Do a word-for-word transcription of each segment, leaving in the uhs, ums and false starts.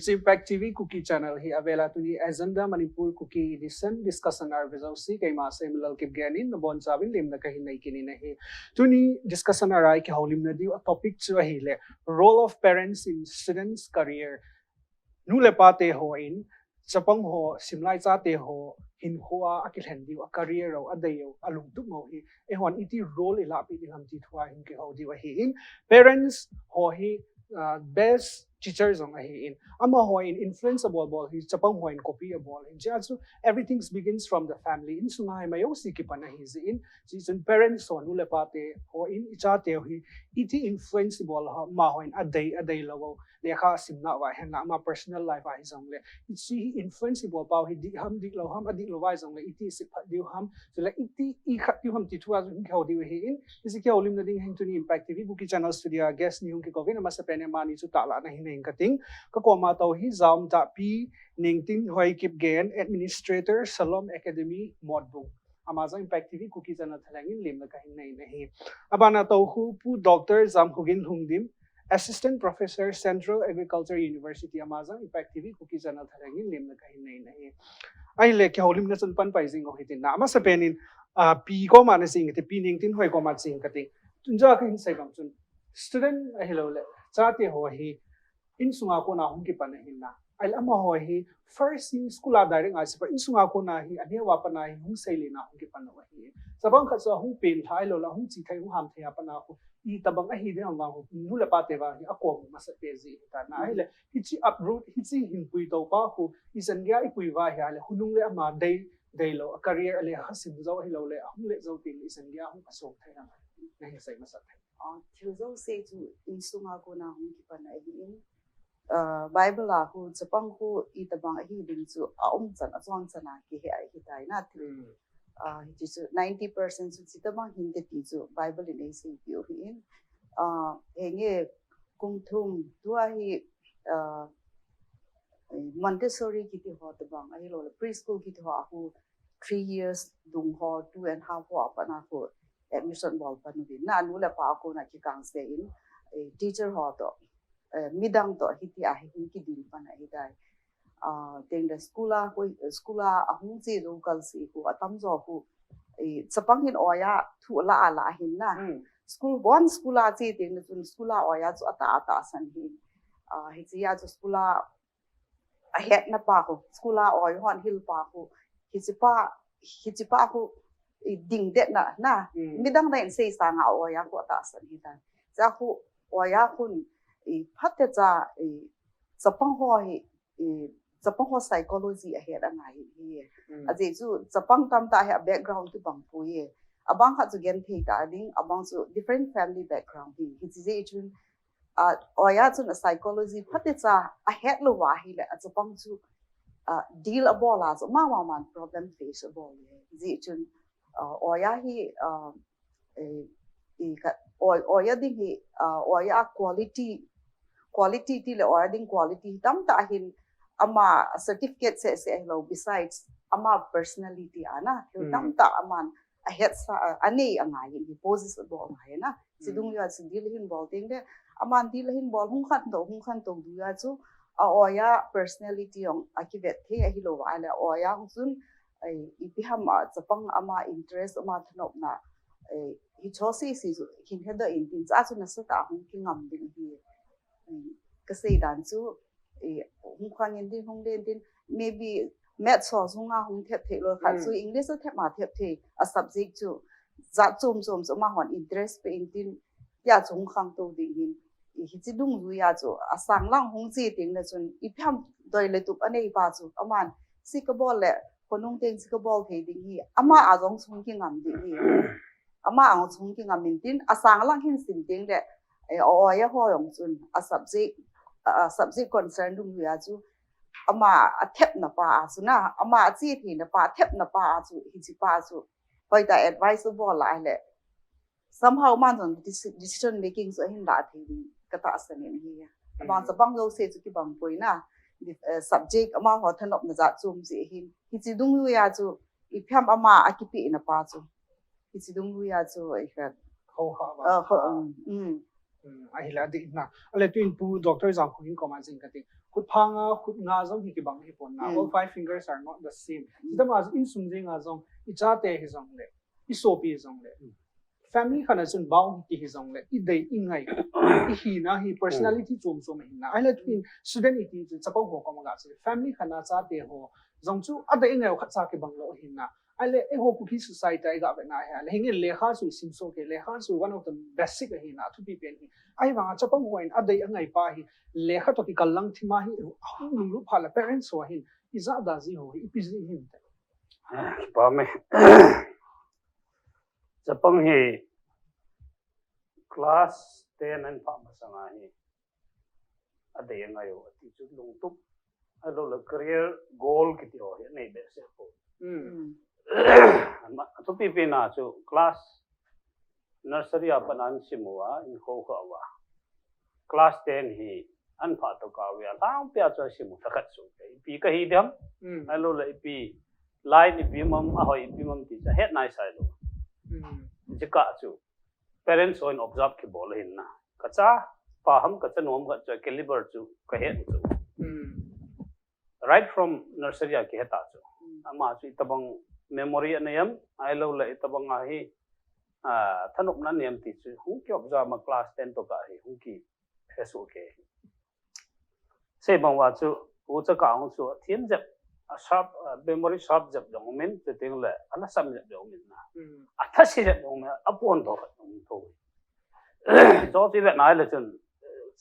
Impact T V Kuki Channel hi avela tuni Agenda Manipur Kuki Edition discussion a vejouse keima Samuel Kipgen in nabonchauvin lemna kahin nei kit in ahi. Tuni discussion a kihoulimna diu a topic chu ahile role of parents in students' career. Nu le pa te hon chapang ho, simlai chate ho, hinkho a akilhen diu, a career u, adei u, alungtup u hi, eihon iti role ilahpeh diu ham ti thu a hin kihou diu ahin. Parents ho hi uh, best teacher jong ahin. Amahon influence abol bol hi, chapang hon copy abol ahin. Chea chu everything begins from the family. Insunga hi majouse kipan ahi jeh in. Chuchun parents ho, nu le pa te hon ichate u hi iti influence ibol ham, amahon adei, adei lou u, lekha simna uva henlang, ama personal life a hijongle, iti influence ibol pau hi dih ham, dihlou ham, adihlou uva hijongle, iti siphat diu ham, chule iti ikhat diu ham ti thu a chu hin kihou diu ahin. Hiche kihoulimna ding hin tuni Impact T V Kuki Channel studio a guest ni hung kikouvin, amasapen in amani chu tahlah na hin nei inge kating. Kakoma tou hi Jamtah Pi Nengtinhoi Kipgen, Administrator, Shalom Academy, Motbung. Ama jong Impact T V Kuki Channel thalheng in lemna kahin nei in ahi. Abana tou khu Pu Doctor Jamkhogin Lhungdim, Assistant Professor, Central Agriculture University, ama jong Impact T V Kuki Channel thalheng in lemna kahin nei in ahi. Ahile kihoulimna chun pan pai jing u hitin na. Amasapen in, uh, Pi koma nache inge kati, Pi Nengtinhoi koma che inge kati. Tun ja kahin sei bang chun student ahilouleh chate ho hi insunga kona hung kipan ahin na. Ahile amaho hi first in school a direct a seipa, insunga kona hi aneo a pat a hi hung seilena hung kipan u ahi. Chapang khat chu ahung pen lha ahilouleh ahung che thei, hung ham thei a pat a khu itobang ahi ding ham vang khu nu le pa te vang hi akom masapen ji ahitan na. Ahile hiche uproot, hiche hin puitou pa khu ichan geiya ipui uva ahile khonung le ama dei, deilou, a career, alekha sim jou ahilouleh ahung let jou teng ichan geiya hung phasong thei ham, nahin sei masa thei. Ah, thil jouse chu insunga kona hung kipan ahin, ah, Bible a khu chapang khu itobang ahi ding chu aumchan, achongchan a kihe ahitai na thil. Hmm. Ah, hiche chu ninety percent chu chutobang hinte ti chu Bible in eiseipeh u ahin. Ah, henge kum thum tua hi, ah, Montessori kiti ho tobang ahilouleh preschool kiti ho a khu three years dung ho, two and half ho a pat a khu admission bol pan uvin na, nu le pa a kona kikangse in, eh, teacher ho toh, eh, midang toh hitia hi hung kidin pan ahitai. Ah, tengle school a khu, school a ahung che jou kal seh khu atamjo khu, eh, chapang hin oiya thu ala ala ahin na. Hmm. School, bon school a che tengle chun school a oiya chu atah atahsan ahin. Ah, hichea chu school a ahetna pa khu, school a oi hon hil pa khu, hichepa, hichepa khu, i dingdetna na, hmm, midang na in sei sanga oiya khu atahsan ahitan. Chea khu oiya khun, i phatecha, i chapang ho hi, i chapang ho psychology ahet angai hi. Hmm. Ajeh chu chapang tamtah hi a background kibang poi. Abang khat chu genthei tah ding, abang chu different family background hi. Hiche jeh chun, ah, oiya chun a psychology phatecha ahet lou uva ahile, achapang chu, ah, deal abol a chu, ama, ama, aman problem face abol e. Jeh chun, ah, oiya hi, ah, eh, i ka, oi, oiya ding hi, ah, oiya quality, quality tile oiya ding quality hi tamtah ahin, ama certificate seh seh ahilou, besides, ama personality a na, thil, hmm, tamtah aman ahetsa, a, anei angai hi, possess abol angai na. Hmm. Hiche dung uva chu deal ahin bol tengle, aman deal ahin bol, hung khantou, hung khantou diu a chu, a oiya personality jong akivet thei ahilou va ahile, oiya hung chun, ai, ipi ham a, chapang ama interest, ama thanopna, ai, hiche jouse chu hin hedoh in tin, chea chu nasatah a hung kingam ding ahi. Ai, kasei dan chu, eh, hung khang in tin, hung len tin, maybe maths ho sunga hung thep thei lou khat, hmm, chu English a thep ma thep thei, a subject chu jat chom chom chu amahon interest pe in tin, tia chu hung khangtou ding ahin. I hiche dungjuia chu asang lang hung che tengle chun ipi ham doi le tup anei pa chu aman, "Hiche kabol le khonung teng hiche kabol thei ding ahi," ama a jong chu hung kingam ding ahi. Ama a jong chu hung kingam in tin, asang lang hin sim tengle, eh, a oiya ho jong chun a subject, a, a subject concern dungjuia chu ama athepna pa a chu na, ama ache theina pa, athepna pa a chu, hichepa chu hoitah advice abol a ahile, somehow aman jong deci-, decision making chu ahin lah thei ding katahsan in ahi. Abang, hmm, chapang jouse chu kibang poi na, di-, eh, subject amaho thanopna jat chom jeh ahin. Hiche dungjuia chu ipi ham ama akipehna pa chu, hiche dungjuia chu, eh, khat. Ho ha ba. Ah, ho, ha. Um, um. Hmm, ahile adih na. Ahile tun Pu Doctor Jamkhogin koma che inge kati. Khut pha nga, khut nga jong hi kibang hi pon na. Mm. All five fingers are not the same. Mm. Chutah ma insung jeng a jong, i chate hi jong le, i sopi jong le. Mm. Family khat a chun bau hi jong le, i dei i ngai, i hina hi personality chom chom hi na. Ahile tu in student i ti chu chapang ho koma ga chu. Family khat a chate ho jong chu a dei i ngai khat cha kibang lou hi na. Ahile, eiho Kuki society a i ga ve na hi, ahile, hinge lekha chu i sim soh kei, lekha chu one of the basic ahi na, thupi pen hi. Ahivang a chapang ho in a dei a ngai pa hi, lekha toh kikal lang thim a hi, a hung lunglut phat le parents ho hin, i ja da ji ho hi, ipi ji him te. Ah, pa me. Chapang hi class ten an pha masang a hi. A dei a ngai u, a ti chu lungtup. Ahilou le career goal kiti ho hi, a nei behseh poi. Mm. Ama, a thupi pen a chu class nursery a pat an sim uva, in kho kha uva. Class ten hi an pha toh kah uva, lhangpi a chu a sim u thakhat chu. Ipi ka hi diam? Mm. Ahilou le ipi line ipi mam, a hoi ipi mam ti chu a het nai sai lou. Mm. Chikah chu parents ho in observe kibol ahin na. Ka chapa ham, ka chanu ham khat chu caliber chu ka het chu. Mm. Right from nursery a kihe ta chu. Mm. Ama chu itobang memory anei am, ahilou le itobang a hi, ah, thanopna anei am ti chu hung ki observe ma class ten toh kah hi, hung kihe soh kei. Sei bang uva chu, u cha ka hung chu, a thim jep, a sharp, a memory sharp jep jong um in, chuteng le, a lhasam jep jong um in na. Mm. A thase jep jong um in, a pon tho khat jong um tho. Chu chu i vet na le chun,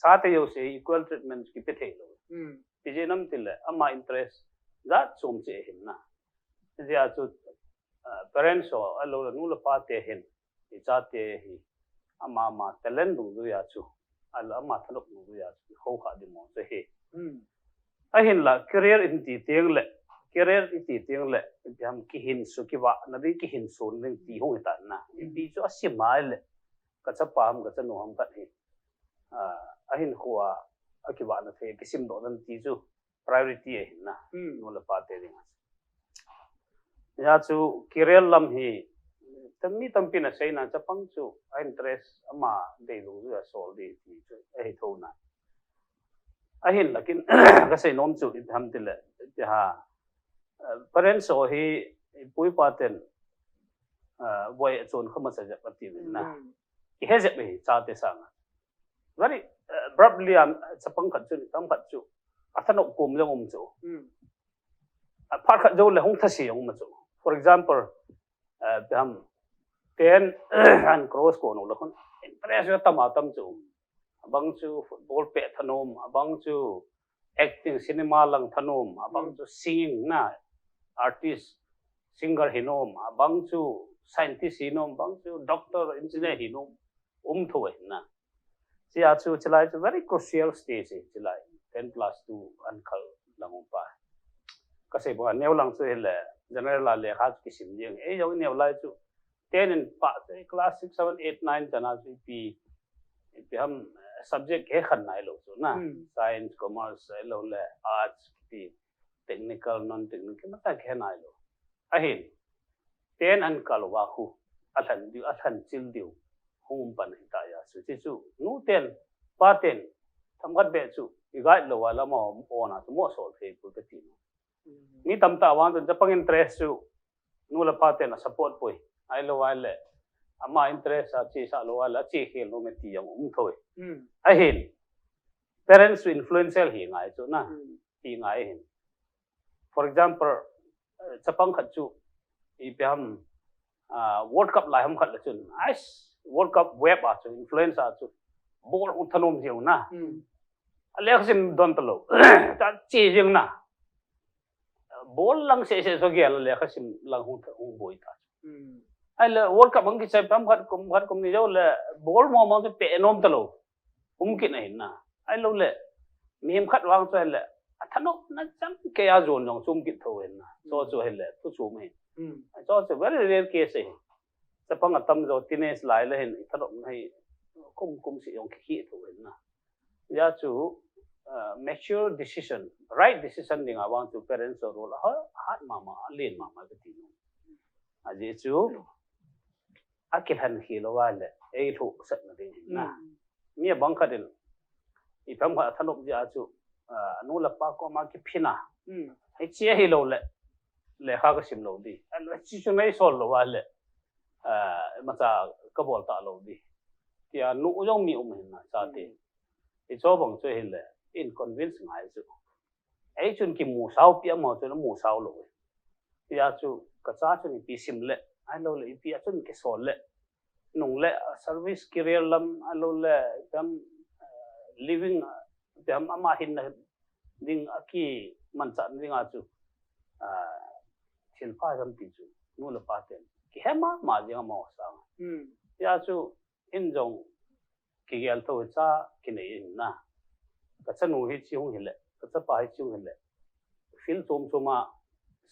chate jouse equal treatment kipe thei lou. Mm. Ijeh inem ti le, ama interest jat chom cheh ahin na. Hijeh a chu, ah, parents ho, ahilou le nu le pa te hin, i chate hi, ama, ama talent dungjuia chu, ahilou ama thanop dungjuia chu, i kho kha ding mo chu hi. Hmm. Ahinla, career i ti teng le, career i ti teng le, ipi ham kihinso, kivahna ding kihinso ding ti hung hi tan na. Hmm. Ipi chu a sim a le, ka chapa ham, ka chanu ham khat hi. Ah, a hinkho a, a kivahna thei, kisim doh dan ti chu, priority ahin na, hmm, nu le pa te ding a. Hijeh chu career lam hi, tam, mi tampi na sei na chapang chu, a interest ama dei lou a sol ding ti chu, ahi tho na. Ahinla kin, ka sei nom chu, ipi ham ti le, ipi ham, eh, parents ho hi, i pu i pa ten, eh, voi a chon kha masa jep ati uvin na. Hmm. Kihe jep hi, chate sang a. Very, eh, abruptly, um, chapang khat chu, tam khat chu, a thanop kom jong um chu. Hmm. A phat khat jou le hung thase jong um chu. For example, eh, ipi ham, ten an cross kon u le khun, interest jong tam a tam chu. Abang chu football pet thanom, abang chu acting, cinema lang thanom, abang, hmm, chu singing na, artist, singer hinom, abang chu scientist hinom, abang chu doctor, engineer hinom, um tho ahin na. Hijeh chu, hilai chu very crucial stage ahi, hilai ten plus two an khal lang um pa. Ka sei bang a neo lang chu hile, general a lekha chu kisim jeng. Ei jong neo lai chu, ten in pah, class six, seven, eight, nine chan a chu ipi, ipi ham, eh, subject he khen nai lou chu na. Hmm. Science, commerce, ahilou le arts, ipi, technical, non-technical, mata he nai lou. Ahin, ten an kal uva khu, a lhan diu, a lhan chil diu, hung um pan ahi ta a chu. Hichu, nu ten, pa ten, themkhat beh chu, i guide lou a le ama own a chu, mo sol thei poi ka ti. Hmm. Mi tamtah vang chun, chapang interest chu, nu le pa ten a support poi. Ahilou a le, ama interest a chesah lou a le, a che khel nom e ti jong um tho e. Hmm. Ahin, parents chu influential hi ngai chu na, hmm, hi ngai ahin. For example, eh, chapang khat chu, ipi ham, ah, World Cup lai ham khat le chun, ais, World Cup web a chu, influence a chu, ball hung thanom jeng u na. Hmm. A lekha sim don talou, ta che jeng na. Ball lang seh seh chu gel, lekha sim lang hung tha-, hung boi ta. Hmm. Ahile World Cup hung kichai pam khat kum, khat kum ni jou le ball mo mo chu pe nom talou. Um kit ahin na. Ahilou le, mihem khat vang chu ahile, a thanopna chang kei a jon jong chu um kit tho ahin na. Chu chu ahile, thu chu um ahin. Hmm. Chu chu very rare case ahi. Chapang a tam jo teenage lai le hin, i thanopna hi, kum kum seh jong kikhih tho ahin na. Hijeh chu, uh, mature decision, right decision ding a vang chu parents role a ha-, hat mama, a len mama ka ti nom. Ajeh chu, a kilhen khel lou a le, ei lhuhsah na ding ahin na. Hmm. Mi abang khat in, ipi ham khat a thanop jeh a chu, ah, nu le pa koma kiphin a. Hmm. Hiche ahilou le, lekha kasim lou di. Hiche chu nei sol lou a le, ah, imacha kabol talou di. Tia nu jong mi um ahin na, chate. Hmm. Hiche bang chu ahile, in convince ngai chu. Ei chun kimusao pi amaho chun amusao lou. Tia chu kacha chun ipi sim le, ahilou le, ipi a chun kisol le. Nung le, ah, service career lam, ahilou le, ipi ham, ah, living, ah, ipi ham ama hinna ding a kimanchah ding a chu, ah, thilpha jam ti chu, nu le pa ten kihe mama jing amaho sang. Hmm. Tia chu, in jong kigel tho hicha kinei in na. Kachanu hiche hung hile, kachapa hiche hung hile. Field chom chom a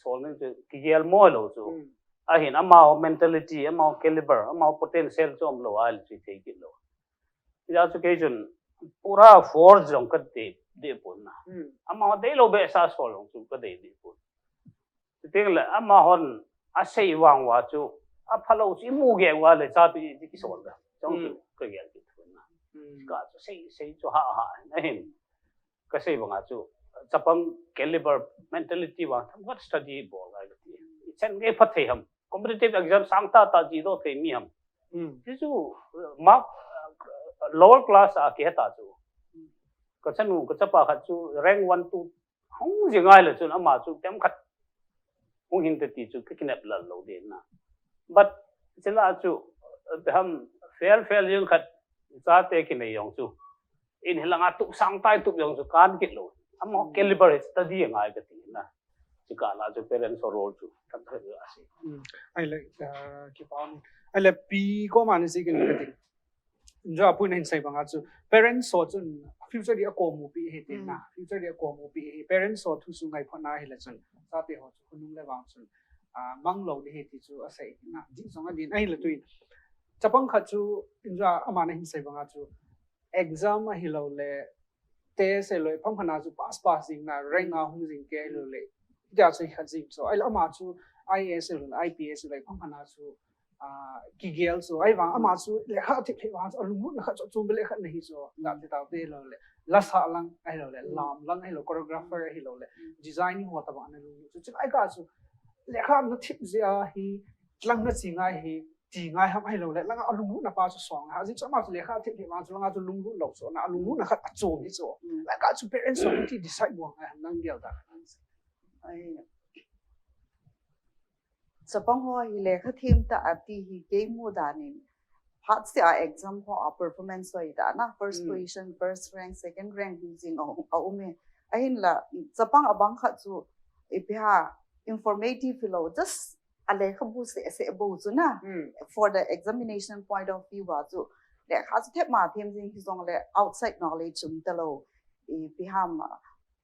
sol ning chu kigel mo lou chu. Hmm. Ahin amaho mentality, amaho caliber, amaho potential chu umlou a chu thei kit lou. Tia chu kei chun pura force jong kati dipon na. Hmm. Amaho deilou behseh a sol jong chu kadei dipon. Chuteng le amahon asei vang uva chu aphalou chu imu gei uva le chate ti kisol da. Chong chu, hmm, kagel kit thou na. Hmm. Ka chu sei, sei chu ha ha na hin. Kasei banga chu chapang caliber mentality vang themkhat study bol ngai kati. Ichan gei pha thei ham. Competitive exam sang tah tah jidoh thei mi ham. Hmm. Ti chu, uh, mark, uh, lower class a kihe ta chu. Kachanu, kachapa khat chu rank one, two hung jing ngai le chun ama chu themkhat hung hinte ti chu kakinep lal lou di na. But chila chu, uh, ham fail, fail jing khat chate kinei jong chu. In hilanga tup sang tai tup jong chu kan kit lou. Amaho, hmm, caliber hi study ngai kati na. Chukah la chu parents ho role chu themkhat asei. Hmm. Ahile, ah, kipa um. Ahile pi koma ni si kin kati. Jua pu nahin sei banga chu parents ho chun future di akomu pi ahi ti na. Hmm. Future di akomu pi ahi. Parents ho thu sungai pho na ahile chun chate ho chu khonung le vang chun, ah, mang lou di ahi ti chu asei na. Di jong adin ahile tui. Chapang khat chu jua ama nahin sei banga chu exam ahilou le test ahilou le, pham khat na chu pass pass jing na, rank a hung jing kei lou le. Tia chu khat jing chu. Ahile ama chu I A S ahilou le, I P S ahilou le, pham khat na chu, ah, kigel chu. Ahivang ama chu lekha thip thip vang chu, alunglutna khat chu, chom be lekha na hi chu. Lam ti tau te lou le. Lasa lang, ahilou le, lam lang, ahilou, choreographer ahilou le. Design ho tabang na lunglut chu. Chu ai ka chu, lekha na thip jeh a hi, lang na chi ngai hi, ti ngai ham ahilou le, langa alunglutna pa chu song ha, ajeh chu ama chu lekha thip thip vang chu langa chu lunglut lou chu, na alunglutna khat achom hi chu. Mm. Langa chu parents ho ti decide bol ngai ham nang gel da. Ai. Chapang ho hi lekha them tah ati hi kei mu dan in, phat seh a exam ho a performance ho hi ta na, first, mm, position, first rank, second rank, hi jing a, a um e. Ahinla, chapang abang khat chu, ipi ham, informative hilou, just a lekhabu seh seh bou chu na. Mm. For the examination point of view a chu, lekha chu thep ma them jing hijong le outside knowledge um talou. Ipi ham,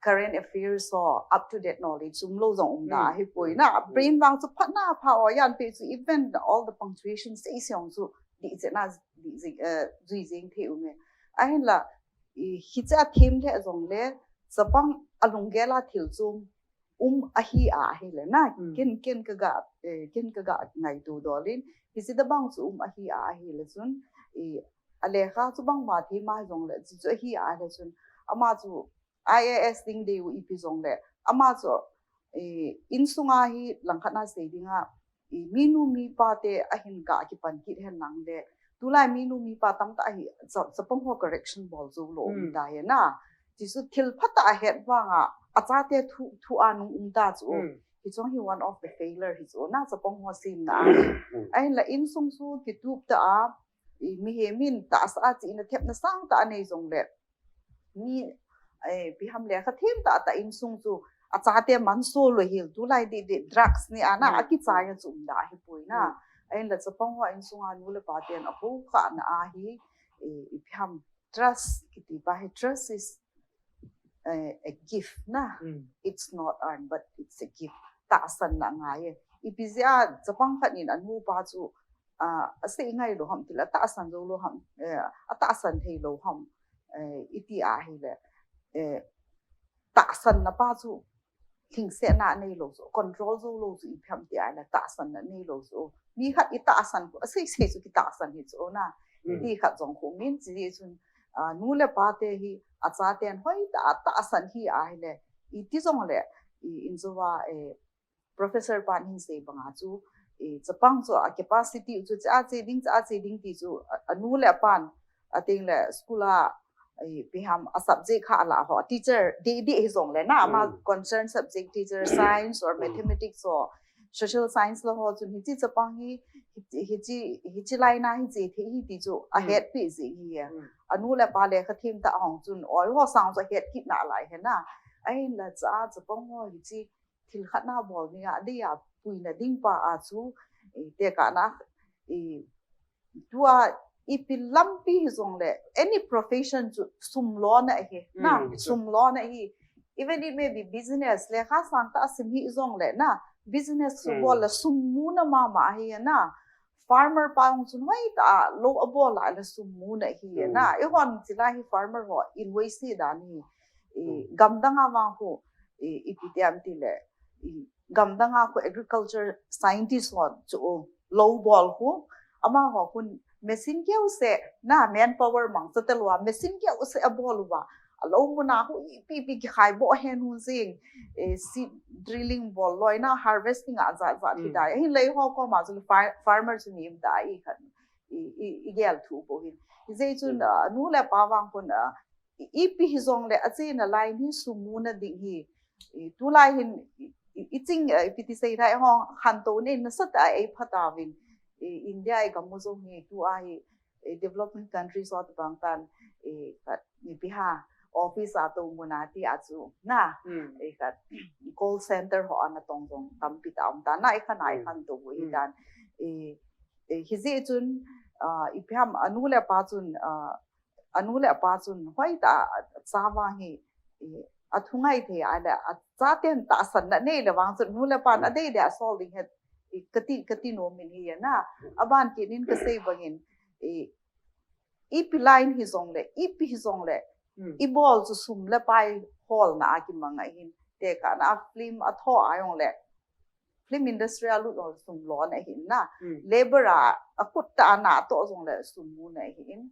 current affairs ho, up to date knowledge um lou jong um da, mm, hi poi na. Mm. Brain vang chu phat na pha o yan pe chu even all the punctuation sei sei jong chu di che na di jing, eh, jui jing thei um e. Ahinla, i, hiche a them le jong le, chapang alunggel a thil chu um ahi a ahile na, mm, ken, ken ka ga, eh, ken ka ga ngaito dol in, hiche tabang chu um ahi a ahile chun, i, a lekha chu bangma them a jong le, chu, chu ahi a ahile chun, ama chu I A S ding dei u ipi jong le, ama chu, i, insunga hi langkhat na sei dinga, i, minu mipa te ahin ga kipan kit hen lang le, tulai minu mipa tamtah hi cha-, chapang ho correction bol jou lou, mm, um ta hi na. Ti chu thil phatah a het vanga, achate thu, thu a nung um ta chu. Mm. Hiche jong hi one of the failure hi chu na, chapang ho semna a. Mm. Ahinla insung chu kitup tah a, i, mihem in tahsa a chihna thepna sangtah anei jong le, mi, eh, ipi ham lekha them tah tah insung chu achate man so lou hel, tulai di, di drugs ni a na, mm, akichai a chu um da hi poi na. Mm. Ahinla chapang ho insunga nu le pa ten apohkhah na a hi, eh, ipi ham trust kiti pa hi, trust is, eh, a gift na. Mm. It's not earned, but it's a gift. Tahsanna ngai e. Ipi jeh a chapang khat in anupa chu, ah, asei ngai lou ham, thil atahsan jou lou ham, eh, atahsan thei lou ham, eh, iti ahile, eh, tahsanna pa chu lhingsetna nei lou chu, control jou lou chu ipi ham ti ahile tahsanna nei lou chu. Mi khat i tahsan khu, asei sei chu kitahsan hi chu na. Mm. Ti khat jong khu min chi chun, ah, nu le pa te hi achaten hoitah a tahsan hi ahile, iti jongle, i, injoa, eh, Professor pan hin sei banga chu, eh, chapang chu a capacity chu cha che ding, cha che ding ti chu, a, anu le apan, ating le school a, eh, ipi ham a subject kha ala ho, teacher, di, di hi jongle na, ama Mm. concern subject teacher, science or Mm. mathematics or social science la ho chun hichi chapang hi, hichi, hichi, hichi line a hichi thei hi ti chu a Mm. hetpi ji hi ya. Mm. Anu le apa lekha them ta hong chun, oi ho sang chu a het kit nalai hi na. Ahinla cha, chapang ho hichi thil khat na bol ni a, di a puina ding pa a chu, eh, tekahna, eh, tua ipi lampi hi jongle, any profession chu sum lona hi, na, Mm, chu. sum lona hi. Even it may be business, lekha sang tah a sim hi jongle, na, business chu Mm. bol le sum muna mama hi, na. Farmer pa hung chun hoitah a lou a bol a le sum muna hi, Mm. na. I hon chila hi farmer ho, i loi si dan hi, i Mm. gamdang a vang ho, i, ipi ti am ti le, i, gamdang a khu agriculture scientist ho chu lou bol khu, amaho khun machine keu se, na manpower mang sa te lou a, machine keu se a bol uva, a lou muna khu ipi ipi kikhai bo hen hun jing, eh, seed drilling bol loi na harvesting a jat jat hi Mm. dai. Hin lei ho koma chu far-, farmer chu nim dai i khan, i, i, i gel thu bo hin. Hijeh chun, Mm. ah, nu le pa vang khun, ah, i, ipi hi jongle, a chena lai ni sum muna ding hi, i, tulai hin, i, i, i ching, eh, ipi ti sei lai ho, khantou nei nasatah a ei pha tauvin, i, India i gam u jong hi, tua hi, i, developing countries ho tabang tan, i, khat, ipi ham, office a tou muna ti a chu, na, Mm. i, khat, call center ho ana tong jong tampi ta um ta, na, i khan, i Mm. khantou u hi Mm. dan, i, i, hijeh chun, ah, ipi ham, anu le apa chun, ah, anu le apa chun hoitah a cha vang hi, i, a thungai thei a le a chaten tahsanna nei le vang chun nu le pan a dei dei a sol ding hi, i, kati, kati nom in hi na. Aban kit in ka sei bangin, i, ipi line hi jongle, ipi hi jongle, Mm. i bol chu sum le pai holna a kimang ahin. Tekahna a film a tho a jongle, film industry a lut ho sum lona ahin na. Mm. Labor a, a khut tah a na toh jongle sum muna ahin.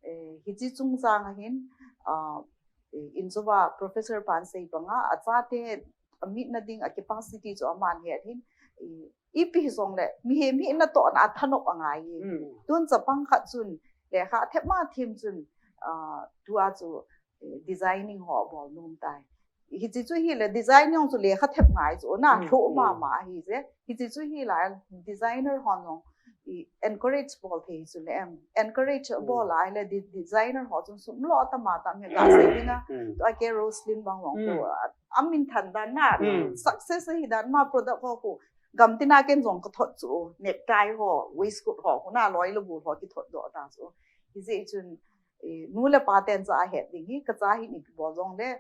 Eh, hichi chungchang ahin, ah, eh, injoa professor pan sei banga, a chate a mitna ding a capacity chu aman het hin, eh, ipi hi jongle, mihem hina tohna a thanop angai e. Mm. Tun chapang khat chun, lekha thep ma them chun, ah, tua chu, eh, designing ho bol nom tai. Hichi chu hi le designing chu lekha thep ngai chu na Mm, lho mm. mama hi je. Hichi chu hi la designer ho jong i encourage bol thei chu le em. Encourage Mm. bol lai le de-, designer ho chun sum lo tama tam hi ka sei ding a. Mm. Tua ke Roslyn bang jong Mm. ko, a, a min than dan na. Mm. Success hi dan ma product ho ko. Gam tina ken jong ka thot chu necktie ho, waistcoat ho, ko na loi le bul ho ki thot doh ta chu. Hijeh chun, eh, nu le pa ten cha a het ding hi, ka cha hi ni bol jong le,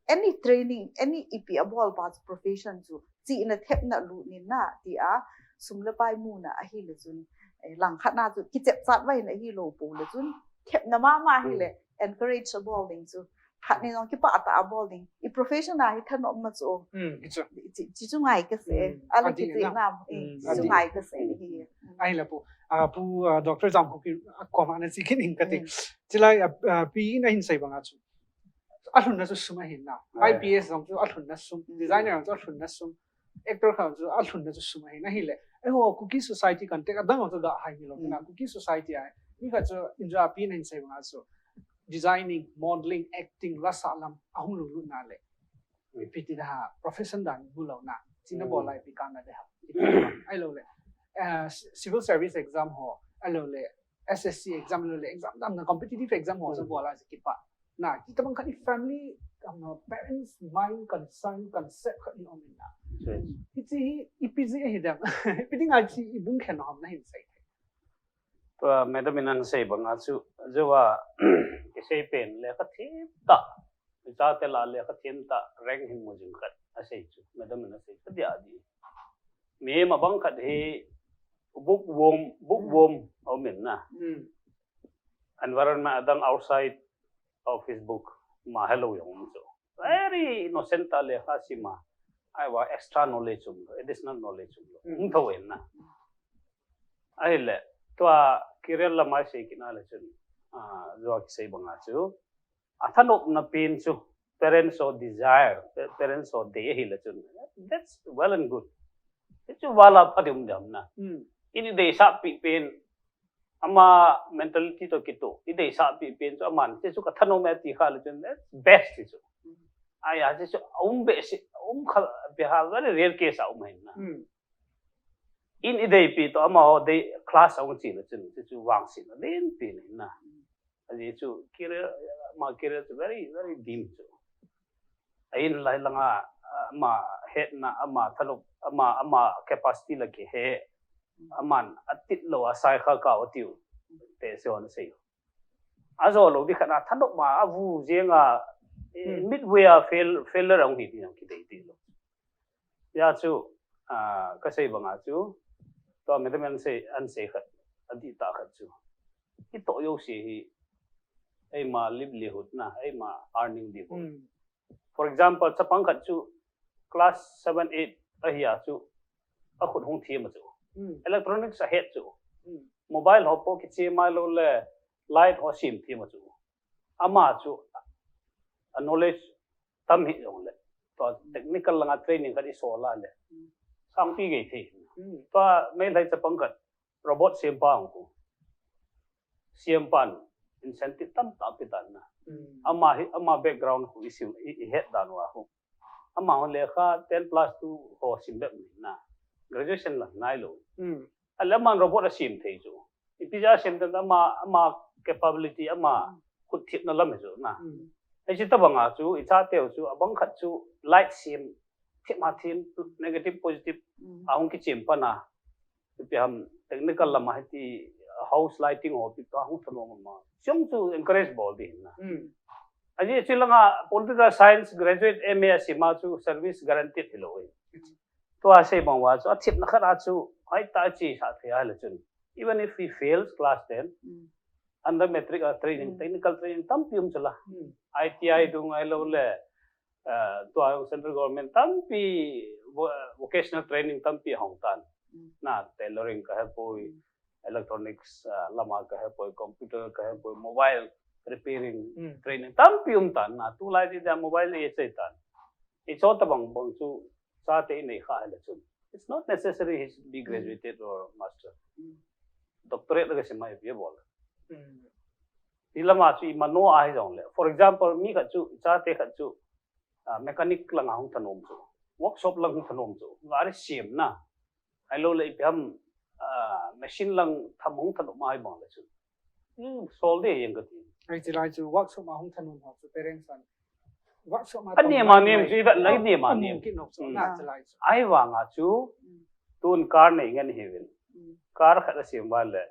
any training, any ipi a bol pa chu profession chu, chihna thepna lut nin na, ti a, sum le pai muna ahi le chun, eh, langkhat na chu, kichep chat vai na hi lo po le chun, thepna mama hi le, Mm. encourage a bol ding chu, khat ni jong kipah tah a bol ding, i profession a hi thanop ma chu, Mm, kichu. chi, chi chu ngai ka sei, Mm, a le adi kichu na. na, eh, Mm, chi chu adi. ngai ka sei hi. Mm. Ahi la pu, ah, pu, ah, Doctor Jamkhopi, a koma na chi kit ning ka ti. Mm. Chilai, ah, ah, pi in a hin sei banga chu. A lhunna chu sum ahin na. Ai. I P S jong chu a lhunna sum, Mm. designer jong chu a lhunna sum, actor khat jong chu a lhunna chu sum ahin na hi le. Eiho Kuki society context adang jong chu ga hai mi lo Mm. na Kuki society a. Mi khat chu inja pi na hin sei banga chu. Designing, modeling, acting, la sa lam, a hung lunglut na le. Ipi ti da ha, profession dan bu lo na. China Mm. bol lai pi kam na de ha. Ipi ti da ha. Ai lo le. Eh, ci-, civil service exam ho. Ai lo le. S S C exam lo le. Exam dam na competitive exam ho sa Mm. bol lai sa kipa. Na, kita bang khat i family, um, parents mind concern, concept khat ni om na. Yes. Hichi hi, ipi ji hi dam. Ipi ding a chi i bung khen hom na hin sei. Tua madam in ana sei banga chu, joa, kisei pen lekha them tah, ichate la lekha them tah, rank hin mu jing khat, asei chu, madam in asei, ka dia di. Mi ma bang khat hi, bookworm, bookworm, aum in na. Mm. Environment adang outside of his book, ma hello jong um chu. Very innocent tah lekha sim a. Ahivang extra knowledge um lo, additional knowledge um lo. Mm. Um tho in na. Ahile, tua career lam a i sei kit na le chun, ah, joa kisei banga chu. a thanopna pen chu, parents ho desire, pa- parents ho dei ahi le chun, that's well and good. Hichu vala pha ding um diam na. Hmm. In i deisahpi pen, ama mentality to kitoh, i deisahpi pen chu aman, hichu ka thanom e ti kha le chun, that's best hichu. Hmm. Aya, hichu a um behseh, a um kha behseh, very rare case a um ahin na. Hmm. In i deipi to amaho dei clash a um chi le chun, hichu vangsetna lenpi ahin na. Ajeh chu career, ama career chu very, very dim chu. A in lai langa, ama hetna, ama thanop, ama, ama capacity la kihe, aman a titlou a sai kha kau atiu. Te se hon sei. A jo lou di khat a thanop ma, a vu jeng a, eh, Hmm. midway a fail, failure a hung hi ti jong kidei ti lou. Hia chu, ah, ka sei banga chu, tua madam an sei, an sei khat, a dihtah khat chu. Kitoh jouse hi, eima livelihood na, eima earning di ko. Hmm. For example, chapang khat chu class seven, eight ahi a chu, a khut hung thim a chu. Hmm. Electronics a het chu. Hmm. Mobile ho po kiche mai lou le, light ho sem thim a chu. Ama chu, a knowledge tam hi jong le. Tua technical langa training khat i sol a le. Hmm. Sangpi gei thei. Hmm. Tua Meitei chapang khat, robot sempa hung ko. Sempan incentive tamtah pe tan na. Hmm. Ama hi, ama background khu i sim, i, i het dan uva khu. Ama hon lekha ten plus two ho sim bep na. Graduation la nai lou. Hmm. A le aman robot a sim thei chu. Ipi ja sim tan ama, ama capability, ama Hmm. khut themna lam hi chu na. Hmm. Hiche tabang a chu, i chateu chu, abang khat chu light sim, thim a thim, negative, positive, Hmm. a hung kichem pan a. Ipi ham technical lam a hiti house lighting ho pi pa hung thanom ma. Chujong chu encourage bol di na. Hmm. Ajeh chu langa political science graduate M A a sim a chu service guaranteed hi lou e. Tua sei bang uva chu, a themna khat a chu, hoi ta chi sa thei a le chun. Even if he fails class ten, Hmm. under matric a training, Hmm. technical training tampi um chu la. Hmm. I T I dung ahilou le, ah, tua central government tampi vo-, vocational training tampi hong tan. Hmm. Na tailoring ka he poi, Hmm. electronics, ah, lama ka he poi, computer ka he poi, mobile repairing Hmm. training tampi um tan. Na tulai di da mobile e sei tan. I cho tabang bang chu chate i nei kha le chun. It's not necessary he should be Hmm. graduated or master. Hmm. Doctorate la ka sim mai bol. Hmm. Hi lama chu i mano a hi jong le. For example, mi khat chu, chate khat chu, ah, mechanic langa hung thanom chu. Workshop lang hung thanom chu. Gari sim na. Ahilou le ipi ham, ah, machine lang tham hung thanom a hi bang le chu. Hmm, sol de jeng ka ti. Ai, chulai chu workshop a hung thanom ho chu parents an. Workshop a Ani tong ma mai nem mai. Chu i vet lai ni ma Amu nem. Kit nok chu Hmm. na chulai chu. Ahivang a chu, Hmm. tun car nei ngen hi vin. Hmm. Car khat a sim va le.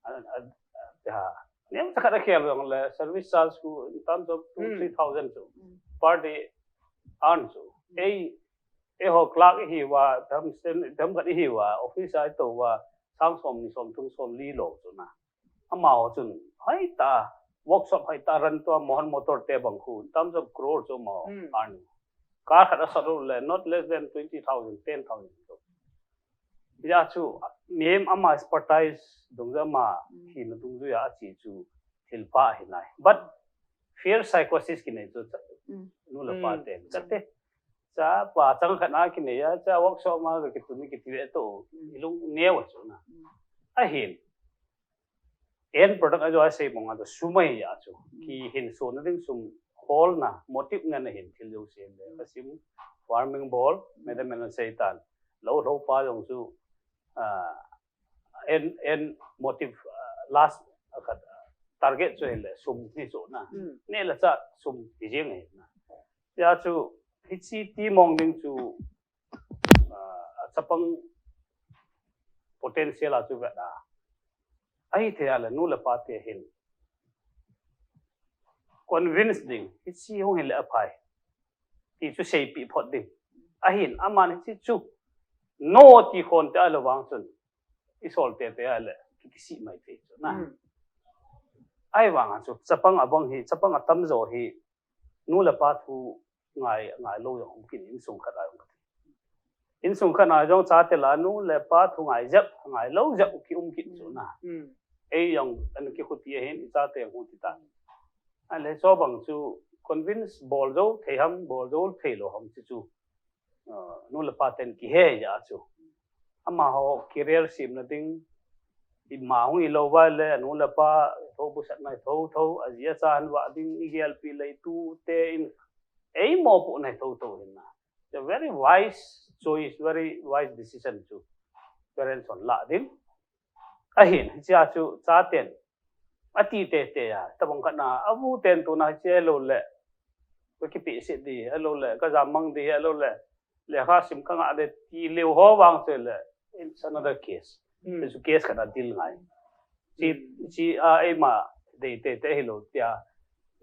A, a, a, ha. Nem cha khat a khel vang le, service charge khu in terms of two, Hmm. three thousand chu. Hmm. Per day earn chu. Hmm. Ei, eiho clerk i hi uva, tham sen, tham khat i hi uva, office a i tou uva, sang som ni som thum som li lou chu na. Amaho chun, hoi ta, workshop hoi ta run tua Mohan Motor te bang khu, in terms of crore chu amaho Hmm. earn. Car khat a sat u le, not less than twenty thousand, ten thousand. Hia chu, mihem ama expertise dungjuia ama Hmm. hina dungjuia a chi chu thil pha hi nai. But fear psychosis kinei chu cha, Hmm. nu le pa Hmm. te. Chate, chapa chang khat a kinei a, cha workshop ma ka kitun ni kiti ve to, Hmm. i lung neo chu na. Hmm. Ahin. End product a jo a sei bang a chu sum ahi a chu. Hmm. Kihin sona ding sum holna, motive ngen a hin thil jouse le. Hmm. Ka sim farming bol, Hmm. madam in a sei tan. Lou lou pa jong chu, ah, end, end motive, ah, last, ah, khat, ah, target chu hi le sum hi chu na. Hmm. Neh le chah sum hi jeng ahi na. Hia chu, hiche ti mong ding chu, ah, a chapang potential a chu vet a. Ahithei a le nu le pa te hin convince ding, hiche hung hi le aphai. Ti chu seipeh phot ding. Ahin, aman hiche chu, no ti khon te a le vang chun, i sol tei tei a le, ki, kisih mai thei chu na. Hmm. Ahivang a chu, chapang abang hi, chapang atam jo hi, nu le pa thu ngai, ngai lou jong um kit in insung khat a jong kati. Insung khat a jong chate la nu le pa thu ngai jep, ngai lou jep ki um kit chu na. Hmm. Ei jong an kikhuti ahin, i chate hung ti ta. Le so bang chu convince bol jou thei ham, bol jou thei lou ham chu chu. Uh, nu le pa ten kihe ja chu. Amaho career semna ding, ima hung ilou va le, nu le pa tho bu sat nai tho tho, aji acha han va ding, igel pi lei tu te in, ei mo pu nai tho tho hin na. It's a very wise choice, very wise decision chu. Parents hon la ding. Ahin, hichia chu chaten. Ati te te ya, tabang khat na, abu ten tu na che lo le. Ko kipi sit di, alo le, ka jam mang di, alo le. Le kha sim ka nga de ti leo ho vang che le. It's another case. Chu case khat a deal ngai. Chi, chi a ei ma de te te hi lo tia.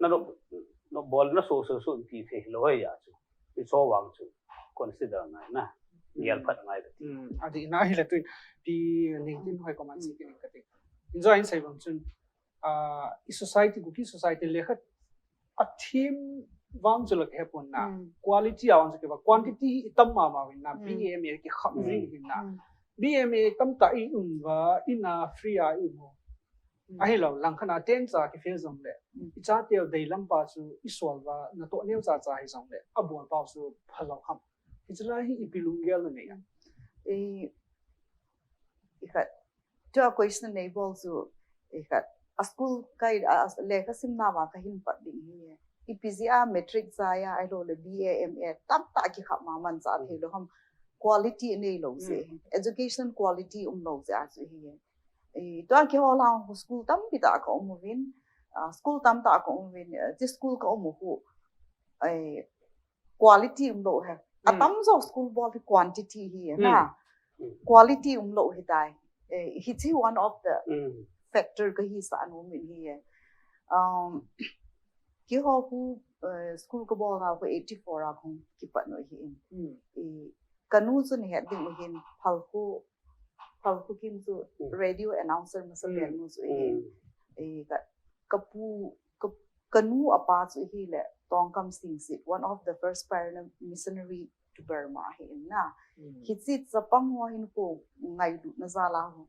Na lo, no bol na so so so ti the lo ya chu. Ti so vang chu. Consider ngai na. Nial phat ngai ka ti. Adi na hi le tu pi LinkedIn hoi comment si ki ka ti. Enjoy in sai bang chun. Ah, i society, Kuki society le khat a thim vang chu lak he pon na. Quality a vang chu ke ba quantity i tam ma ma win na. B M A ki kham ri hin na. B M A tam ta i um va, i na free a i um. Ahi lo, lang khat na ten cha ki fail jong le. I cha teo dei lam pa chu i sol va, na to neo cha cha hi jong le. A bol pa chu phalo ham. Hi chu la hi i pilung gel na nei a. I, i khat. Chu a question nei bol chu, i khat. A school kai, a, a, le ka sim na ma ka hin pat ding hi. I P G a matric cha ya, ai lo le B A M A, tam ta ki khap ma man cha thei lo ham. Quality nei lo se. Education quality um lo se a chu hi. I, tua ki ho la school tam pi ta ka um vin. Ah, school tam ta ka um vin. Eh, chi school ka um hu. Ai, quality um lo he. A tam jo school bol hi quantity hi he na. Quality um lo hi tai. Eh, hi chi one of the factor ka hi sa anu min hi he. Um, ki ho hu, eh, school ka bol na hu eighty four a hung ki pat no hi in. Eh, ka nu chu ni het ding u hin phal hu Phal hu kin chu radio announcer masa pen nu chu hi. Eh, ka, ka pu, ka, ka nu apa chu hi le Tongkam Singsit, one of the first pioneer missionary to Burma hi in na. Hi chi chapang ho hin ko ngai du na za la ho.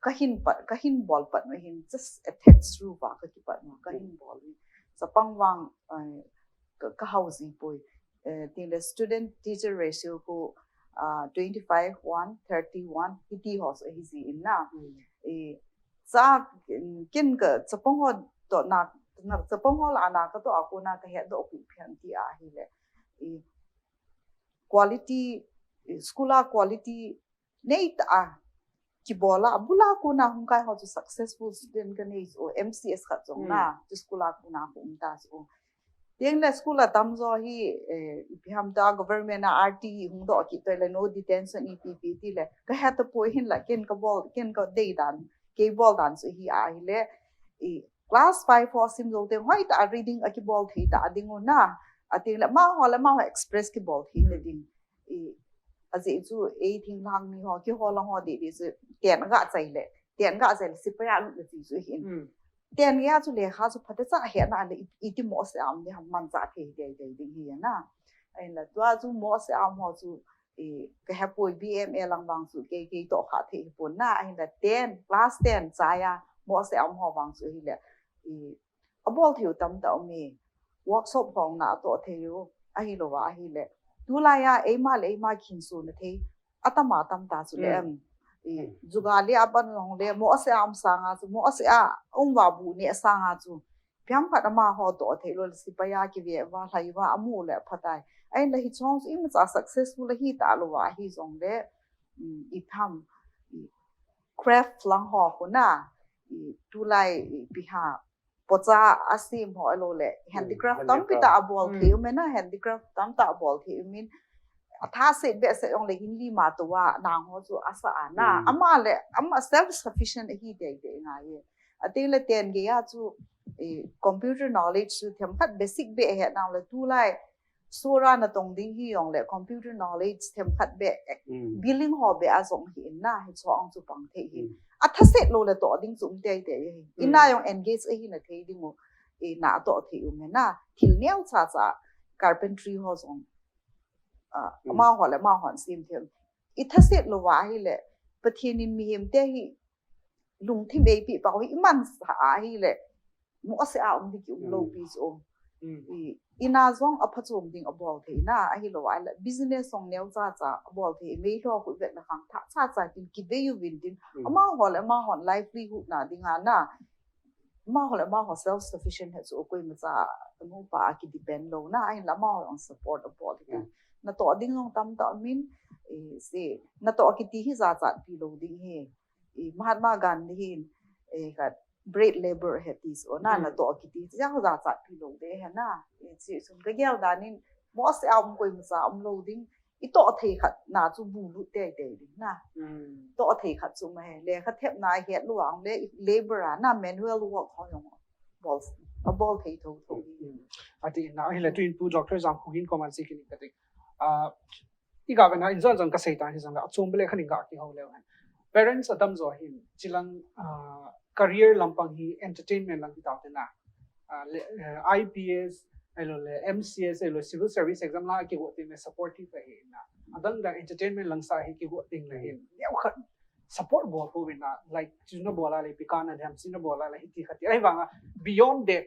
Ka hin pat, ka hin bol pat ma hin just a text through va ka ki pat ma, ka hin bol. Chapang vang, eh, ka, ka hau ji poi. Eh, tin le student teacher ratio ko, ah, twenty five one, thirty one, hiti ho so hi ji in na. Eh, cha, kin ka chapang ho to na, na chapang ho la na ka to a ko na ka he do pi phian ti a hi le. Eh, quality, eh, school a quality nei ta a. Ki bol a, bula ko na hung kai ho chu successful student ka nei chu M C S khat jong na, chu school a ko na ko um ta chu. Tin le school a tam jo hi, eh, ipi ham ta government a R T E hung do ki to le no detention ipi pi ti le. Ka he ta poi hin la ken ka bol, ken ka dei dan, ke bol dan chu hi a hi le. I class five ho sim jo te hoi ta reading a ki bol thei ta ding u na. A tin le ma ho le ma ho express ki bol thei ta ding. I, a je chu ei thing lang ni ho, ki ho lang ho di di chu ten ga chai le. Ten ga chai le sipai a lut le ti chu hin. Ten ya chu le kha chu phate cha he na le i ti mo se am ni ham man cha thei dei dei ding hi na. Ai la tua chu mo se am ho chu i ka he poi B M A lang vang chu ke ke to kha thei hi pon na. Ai la ten, class ten cha ya mo se am ho vang chu hi le. I a bol thei u tam ta um e. Workshop hong na to thei u. Ahi lo va ahi le. Tu lai a eima le eima khin su na thei. A tam a tam ta chu le em. I juga le a ban long le mo a se a um sang a chu, mo a se a um va bu ne sang a chu. Piang khat ama ho to thei lo le sipai a ki ve va hlai va a mu le phatai. Ai le hi chong chu ima cha successful hi ta lo va hi jong le. Um, i tham. I craft lang ho ko na. I tu lai i pi ha pocha a sim ho lo le handicraft tam pi ta a bol thei u me na, handicraft tam ta a bol thei u min a tha se be se ong le hin li ma to wa nang ho chu a sa a na ama le ama self sufficient hi dei dei ngai ye. A te le ten ge ya chu eh, computer knowledge chu them khat basic be he na le tu lai sura na tong ding hi ong le computer knowledge them khat be billing ho be a jong hi in na hi chong chu pang thei hi. A tha set lo le to ding chu um tei tei hi. Ina jong engage a hi na thei ding u. I na to thei u me na. Thil neo cha cha carpentry ho jong. Ah, ma ho le ma hon sim them. I tha set lo wa hi le Pathian in mihem te hi lungthim ei pi pau hi i man sa a hi le. Mo ase a um di ki um lo pi chu. I, ina jong aphachom ding abol thei na, ahilou a la business jong neo cha cha abol thei, mei lo ku vet na khang tha cha cha tin ki ve u vin tin. Ama hol, ama hol livelihood na ding a na. Ama hol, ama hol self sufficient he chu koi ma cha nu pa a ki depend lo na, ahin la ama hol ang support abol thei. Na to ding jong tam ta min, eh, se, na to kiti hi ja cha pi lo ding he. I Mahatma Gandhi hin, eh, ka bread labor he ti so na, na to kiti, ja ho ja cha pi lo de he na. I chi sun ka gel dan in, mo ase a um koi ma cha um lo ding. I to thei khat na chu bu lu te te ding na. To thei khat chu ma he. Le kha thep na he lu ang le labor a na manual work ho jong. Bol, abol thei tho tho. Ati na, ahile tu in pu doctor jam khu hin ko man si kini ka ti. Ah, I ga ve na, in jon jon ka sei ta hi jong le, achom bele khan in ga kihou leu hen. Parents atam jo hin, chilang, ah, career lampang hi entertainment lang hi tau te na. Ah, le, eh, I P S, ahilou le, M C S, ahilou, civil service exam la kigo te me supportive ahi na. Adang dang entertainment lang sa hi kigo te na hin. Neo khat support bol ko ve na, like, chu na bol a le, pi ka na dem, chu na bol a le, hiti khat. Ahivang a, beyond that,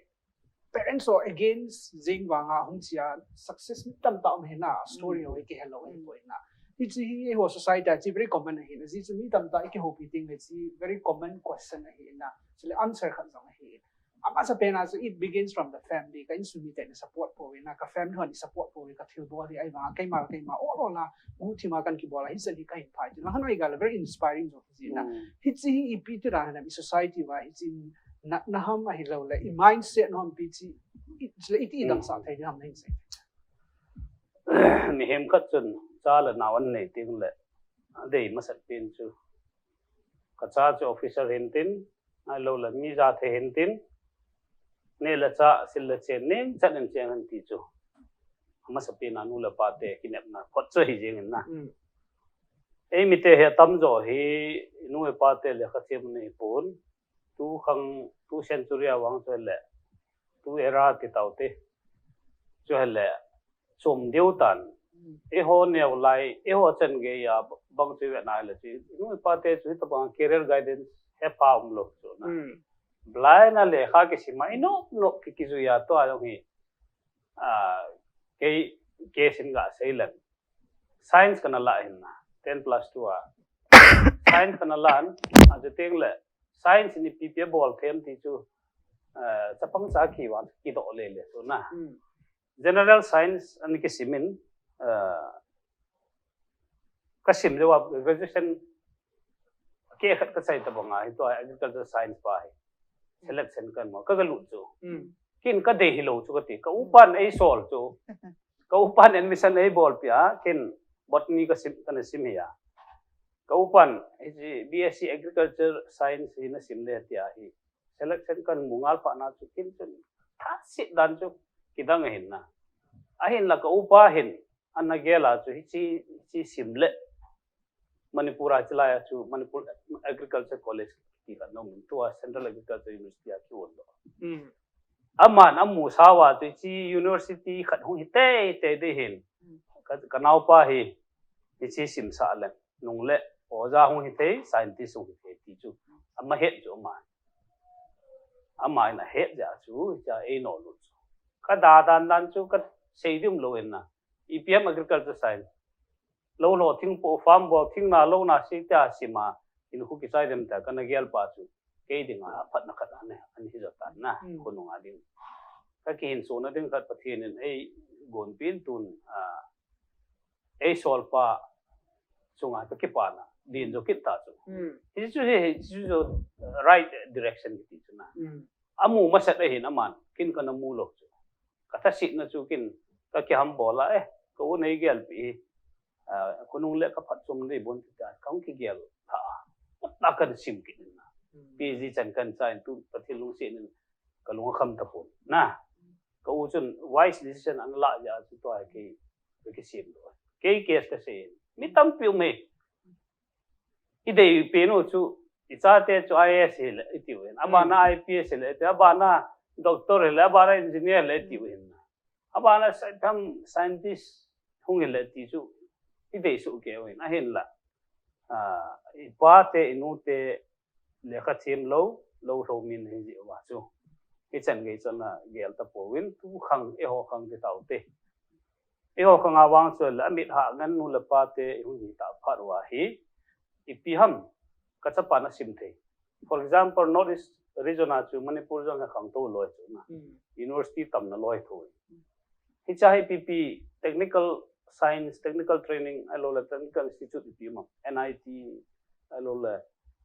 parents ho against jing vang a hung chia success mi tam ta um hi na story ho hi kihe lou hi poi na. Hichi hi eiho society a chi very common ahi na. Hichi mi tam ta i kihoupi ding le chi very common question ahi na. Chule answer khat jong ahi. Ama sa pen a chu it begins from the family. Ka insung mite na support poi na, ka family hon i support poi, ka thil bol hi ahivang a keima keima o lo na u thima kan kibol a hi sa hi ka hin phai. Lang han ai ga la very inspiring jo. Hichi na. Hichi hi ipi ti dan ham i society va hichi na, na ham ahilou le, i mindset na ham pi chi, i, chule iti dang sa thei ham na hin sei. Mihem khat chun cha le nao an nei ting le, adei masat pen chu. Ka cha chu officer hin tin, ahilou le mi ja thei hin tin, ne le cha, sil le chen, ning chat in cheng han ti chu. Amasa pen a nu le pa te kinepna phot chu hi jing in na. Ei mite hi atam jo hi nu le pa te le kha chem nei pon. Tu khang, tu century a vang chu le, tu era ti tau te. Chu le, chom diu tan. Eiho neo lai, eiho chan gei a bang chu ve na le chu. Nu le pa te chu ta bang career guidance he pa um lo chu na. Blind a le kha ki sima, i no, no ki, ki ju ya to a jong hi. Ah, kei, kei sin ga sei leng. Science kana la hin na, ten plus two a. Science kana la hin, a chu ting le, science ni pi pi bol them ti chu, eh, chapang cha ki wan, ki do le le tu na. General science an ki simin, eh, ka sim le wa graduation ke khat ka sai ta bang a, hi to agriculture science pa hi. Selection kan mo, ka ga lut chu. Kin ka dei hi lo chu ka ti. Ka upan ei sol chu. Ka upan admission ei bol pia, kin botany ka sim, ka na sim hi a. Ka upan, hi B S C Agriculture Science hi na sim le tia hi. Selection kan mu ngal pa na chu kin chun. Tha sit dan chu kidang ahin na. Ahin la ka upa hin, an na gel a chu hichi, hichi sim le. Manipur a chilai a chu Manipur Agriculture College ti khat nom in tua Central Agriculture University a ki on do. Aman amu sawa chu chi university khat hung hi te te de hin. Ka, ka naupa hi, hi chi sim sa le nung le oja hung hi te, scientist hung hi te ti chu. Ama het chu ama. Ama in a het ja chu, ja ei no lu chu. Ka da dan dan chu ka sei dim lo in na. I P M Agriculture Science. Lo lo thing po farm bol thing na lo na si ta sima in khu ki sai dem ta ka na gel pa chu. Kei ding a phat na khat ane, an hi jo tan na, khu nung a ding. Ka ki hin so na ding khat Pathen in ei gon pin tun, a, ei sol pa chunga ka ki pa na, din jo kit ta chu. Hi chu hi, hi chu jo right direction ki ti chu na. Amu masat ahin aman, kin ka na mu lo chu. Ka tha sit na chu kin, ka ki ham bol a, eh, ka u nei gel pi. Ah, khonung le ka phat chom dei bon ti ta, ka hung ki gel tha. Put na kan sim kit na. P H D chan kan chai tu Pathen lungset in ka lung kham ta pon. Na. Ka u chun wise decision an la ja chu to ai ki, ki sim do. Kei case ka sei. Mi tampi um e. I dei pen u chu, i chate chu I A S hi le, i tiu hin. Abana I P S hi le, i tiu, abana doctor hi le, abana engineer hi le, i tiu hin. Abana sa-, tham scientist hung hi le ti chu, i dei su ke u hin. Ahin la. Ah, i pa te, i nu te, lekha them lo, lo lo min hi ji wa chu. Hichan gei chun a gel tapouvin tu khang, eiho khang ti taute. Eiho khang a vang chu le amit ha ngan nu le pa te i hung hi ta phat uva hi, ipi ham ka chapa na sim thei. For example, North East region a chu Manipur jong hi khangtou loi chu na. Hmm. University tamna loi thu. Hicha hi ipi ipi technical science, technical training, ahilou le technical institute ipi ma, N I T, ahilou le,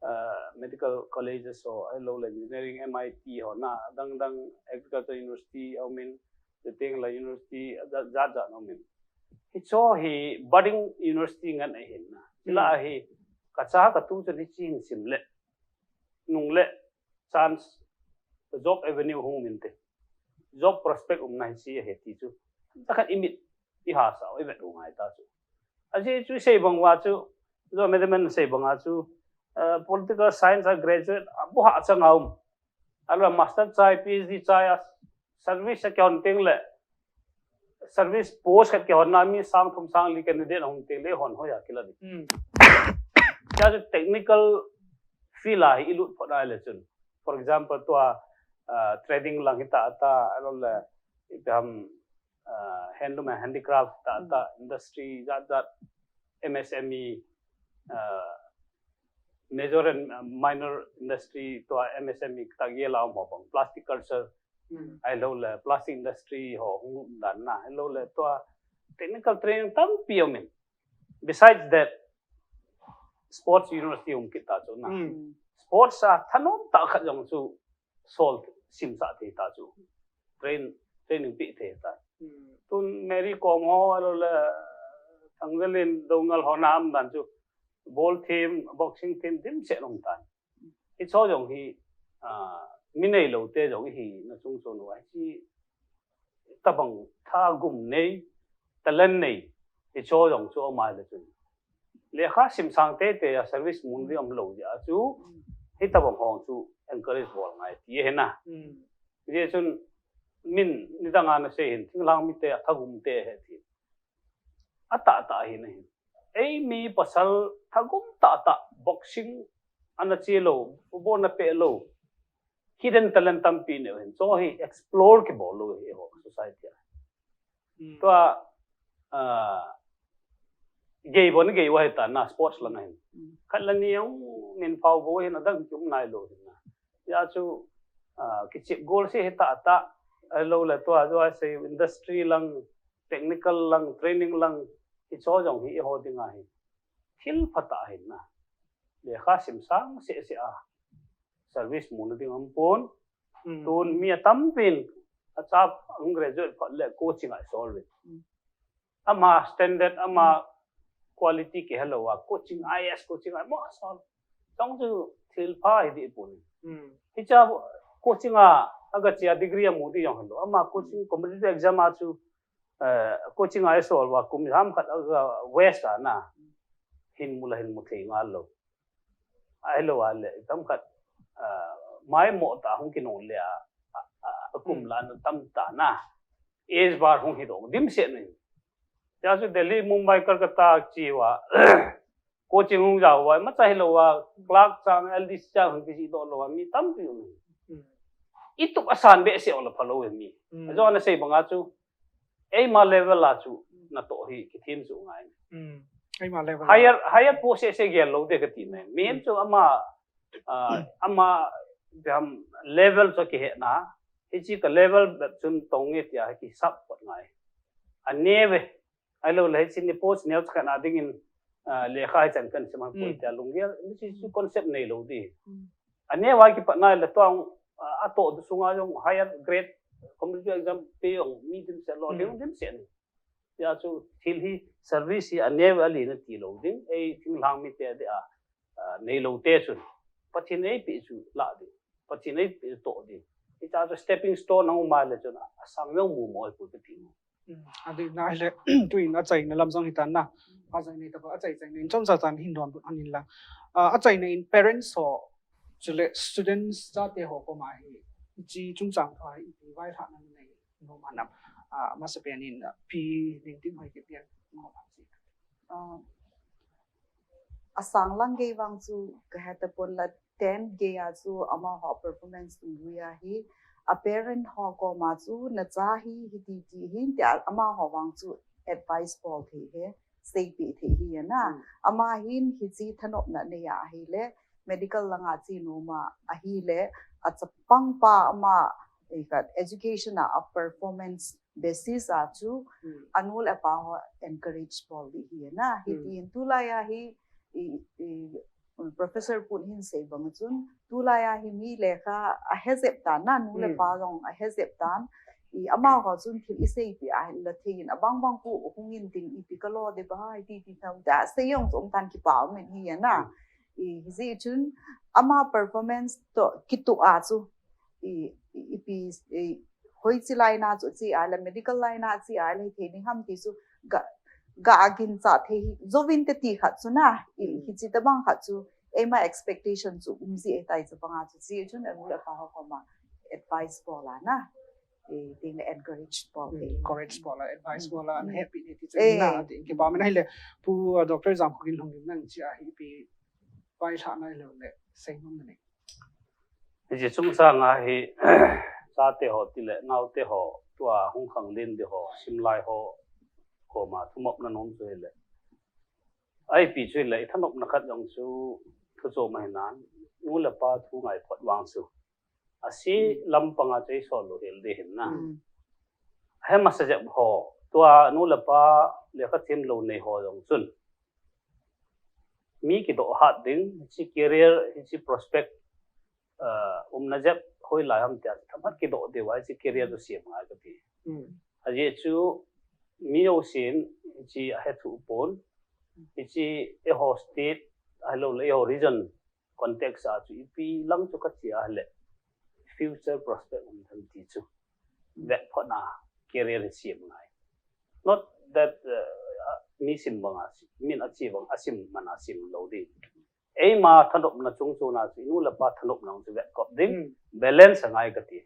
uh, medical colleges ho, ahilou le engineering M I T ho na, dang dang agriculture university, aumin, Chuteng le university jat jat, jat aumin. Hicho hi budding university ngen ahin na. Chila hi ka cha ka tu chun hichi hin sim le, nung le chance, job avenue hung min te. Job prospect umna hichi ahi ti chu. Takhat imit i hasa, i vet u ngai ta chu. Ajeh chu sei bang uva chu, jo madam in sei bang a chu, uh, political science a graduate, a bu ha chang a um. Ahilou master chai, P H D chai a service a kihon teng le, service post khat kihon na mi sang thum sang li candidate hung teng le hon hoi a kila di. Hmm. Cha chu technical field a hi i lut phot a le chun. For example, tua, uh, trading lang hi ta ta, ahilou le, ipi ham, uh, handloom and handicraft ta ta, industry jat jat, M S M E, uh, major and, uh, minor industry tua M S M E ta gel a um ho bang, plastic culture, Hmm. ahilou le plastic industry ho hung dan na, ahilou le tua technical training tampi aumin. Besides that, sports university um kit ta chu na. Hmm. Sports a thanom ta khat jong chu sol sim sa thei ta chu. Train, training pe thei ta. Hmm. Tun Mary Kom ho, ahilou le Thangzalin Doungel ho na um dan chu. Ball team, boxing team, dimset um tan. Hicho jong hi, ah, mi neilou te jong hi na chung chon uva hi tabang thagum nei, talent nei, hicho jong chu ama le chun. Lekha sim sang teitei a service mun di um lou jeh a chu, hitabang ho chu encourage bol ngai ti ahi na. Hmm. Hijeh chun min nidang a na sei hin, thinglhang mite a thagum te ahi ti. A tah tah hi na hin. Ei mi pasal thagum tah tah boxing ana che lou, football na pe lou. Hidden talent tampi neo hin. Chu hi explore kibol lou hi eiho society a. Hmm. Tua, ah, gei bon gei uva hi ta na sports lang a hin. Hmm. Khat le ni jong min phao bou hin adang ki um nailou hin na. Hijeh chu, ah, kichep gol se hi ta ta. Ahilou le tua, tua sei industry lang, technical lang, training lang, hicho jong hi eiho ding a hi. Thil phatah ahi na. Lekha sim sang seh seh a. Service mun ding um pon. Hmm. Tun mi atampin, a chap hung graduate phot le coaching a i sol uvin. Hmm. Ama standard, ama quality kihe lou a, coaching I A S, coaching a i mo sol. Chong chu thil pha hi di pon. Hmm. Hicha coaching a, aga che a degree a mu di jong hilou. Ama coaching competitive exam a chu, eh, coaching a i sol uva kum ham khat aga waste a na. Hin mu la hin mu thei ngal lou. Ahilou a le, tam khat, ah, maimo ta hung kinung le a, a, a, a kum Hmm. la na tam ta na. Age bar hung hi dong, dimset na hin. Hijeh chu Delhi, Mumbai, Kolkata chi uva, coaching hung jao uva, imacha hilou a, clerk chang, L D C chang hung kiji doh lou a, mi tampi um. Hmm. Itup asan behseh u la phalou e mi. Hmm. Ajo na sei bang a chu, eima level a chu natoh hi kithem chu ngai. Hmm. Eima level a. Higher, higher post seh seh gel lou de kati mai. Mihem Hmm. chu ama, ah, ama, um, level chu kihe na. Hichi ka level bep chun tong nge tia kisap phot ngai. Aneo ve. Ahilou le hichi ni post neo cha khat na ding in, ah, lekha hichan kan sim a poi Hmm. tia lunggel. Hichi chu concept neilou di. Hmm. Aneo a kipat na le tuang, ah, atoh sunga jong higher grade competitive exam pe jong mi dimset lou, Hmm. ding dimset ni. Hijeh chu thil hi service hi aneo a li na ti lou ding. Ei thinglhang mite a di a, ah, neilou te chun. Pathen eipeh chu la ding. Pathen eipeh chu toh ding. Hijeh chu stepping stone hung um a le chun a, asang jong mu mo hi pu kati mo. Hmm, adih na ahile, tuin achaina lam jong hitan na. Achaina hi taba, achai chaina in chomcha chan hin donbut hon in lang. Ah, achaina in parents ho, chule students chate ho koma hi, hichi chungchang kha hi ipi vailhahna nei nom ham. Ah, masapen in, ah, Pi Lengting hoi kipen nom ham. Ah, asang lang gei vang chu kahe tapon la ten gei a chu amaho performance dungjui a hi, a parent ho koma chu nacha hi hiti ti hin tia amaho vang chu advice bol thei hi, seipeh thei hi ana. Ama hin hiche thanopna nei ahile medical langa che nom a ahile achapang pa ama education a performance basis a chu anu le apa ho encourage bol ding hi ana. Hitin tulai a hi Professor Pun hin sei bang chun tulai a hi mi lekha ahejep tan a, nu le pa jong ahejep tan. Amaho chun thil iseipeh a la thei in abang bang khu hung in tin ipi kalo de ba hai ti ti tham ta sei jong chu um tan, kipa um in hi ana. Hijeh chun ama performance toh kitoh a chu ipi hoiche line a chu che ahile medical line a che ahile thei ding ham ti chu ga, ga aginchat thei hi jouvin te ti khat chu na, hiche tabang khat chu eima expectation chu um ji ahitai, chapang a chu che chun anu le apa ho koma advice bol a na, tin encourage bol, encourage bol a, advice bol a, ana hepeh ni ti chu na ti kipa um in ahile Pu Doctor Jamkhogin Lhunggim nang che a hi ipi vailhahna hilou le seinom na nei? Hiche chungchang a hi chate ho tile naote ho tua hung khanglen ding ho, simlai ho koma thumopna nom chu hile, ipi chu hile ithanopna khat jong chu thu chom ahi nan, nu le pa thu ngai phot vang chu ase lampang a chu isol lou hel ding hin na. Ahe masa jep ho, tua nu le pa lekha themlou nei ho jong chun mi kidoh hat ding, hiche career, hiche prospect umna jep hoilai ham tia themkhat kidoh diu a hiche career chu sem ngai kati. Ajeh chu mi jousen hiche ahethu pon, hiche eiho state ahiloule eiho region context a chu ipi lang chu kache ahile future prospect um tham ti chu vetphotna career hi sem ngai. Not that mi sim banga min ache bang asim man a sim lou ding. Eima thanopna chungchona chu inu le pa thanopna chu vetkop ding, balance angai kati.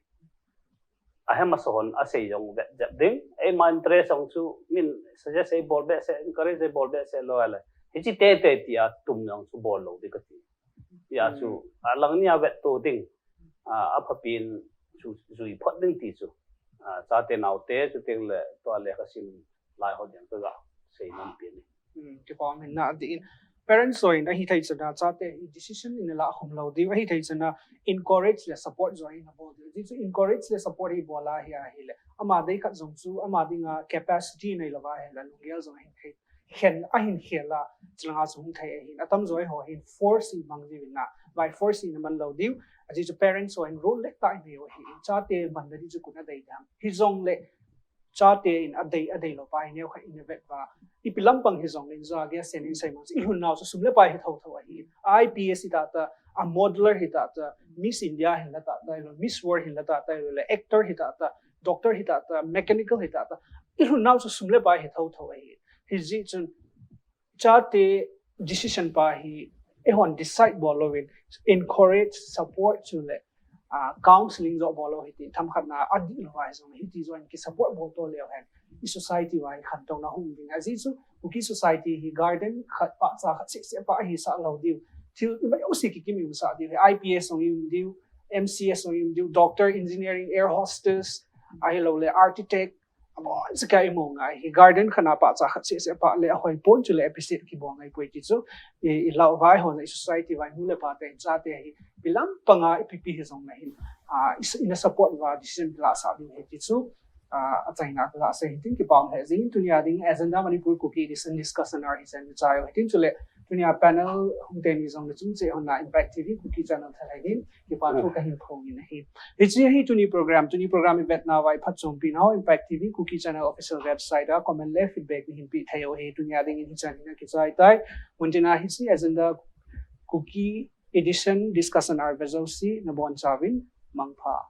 Ahe masa hon asei jong vetjep ding, eima interest jong chu min suggest eibol behseh, encourage eibol behseh lou ahile hiche teitei tia tum jong chu bol lou ding kati. Hia chu alang nia vetto ding, aphapen chu jui phot ding ti chu chate naote chutengle tua lekha sim lai ho ding kaga seinom pen ahi. Kipah in na, adih in parents ho in ahithei chana chate hi decision in alah khum lou diu, ahithei chana encourage le support joh in abol diu. Ajeh chu encourage le support hi bol a hi ahile ama dei khat jong chu ama dinga capacity neilou a ahile lunggel jong ahin thei, khen ahin khel a, chulanga chu hung thei ahin, atamjo eiho hin force in mang jiuvin na, by force in aman lou diu. Ajeh chu parents ho in role lettah in nei u ahi, chate manna ding chu koin adei dam. Hijongle chate in adei, adeilou pa hi neokhat in avet uva, ipi lampang hijongle in jua gei a sen in sei mang chu ilhunnau chu sum le pai hi thotho ahi. IPS hi tahtah, a modeller hi tahtah, Miss India hin la tahtah, Miss World hin la tahtah, le actor hi tahtah, doctor hi tahtah, mechanical hi tahtah, ilhunnau chu sum le pai hi thotho ahi. Hijeh chun chate decision pa hi eihon decide bol louvin encourage, support chule counseling joh bol lou hiti, themkhat na adih louva hijong hiti joh in kisupport bol to leu hen i society uva hi khantouna hung ding. Ajeh chu Kuki society hi garden khat pahcha khat sehseh pa ahisah lou diu. Thil ima jouse kikim i umsah diu hi, IPS jong i um diu, MCS jong i um diu, doctor, engineering, air hostess, ahiloule architect, aboncha kei imu ngai hi. Garden khat na pahcha khat sehseh pah le ahoipon chule appreciate kibol ngai poi ti chu ilah uva eihon i society uva nu le pa te in chate hi ipi lampanga ipipi hijongle hin ina support uva decision ilahsah diu ahi ti chu achaina kaga sei hitin. Kipah um lheh jengin, tunia ding Agenda Manipur Kuki Edition discussion hour hichan ichai u hitin, chule tunia panel hung teni jongle chungcheh hon na Impact TV Kuki channel thalheng in kipa thu kahin phong in ahi. Hiche hi tuni program, tuni program ivetnauva iphatchompi nau Impact TV Kuki channel official website a comment le feedback nahin peh thei u ahi. Tunia dingin hichan hina kichai tai. Muntina hiche Agenda Kuki Edition discussion hour vejouse nabonchauvin mangpha.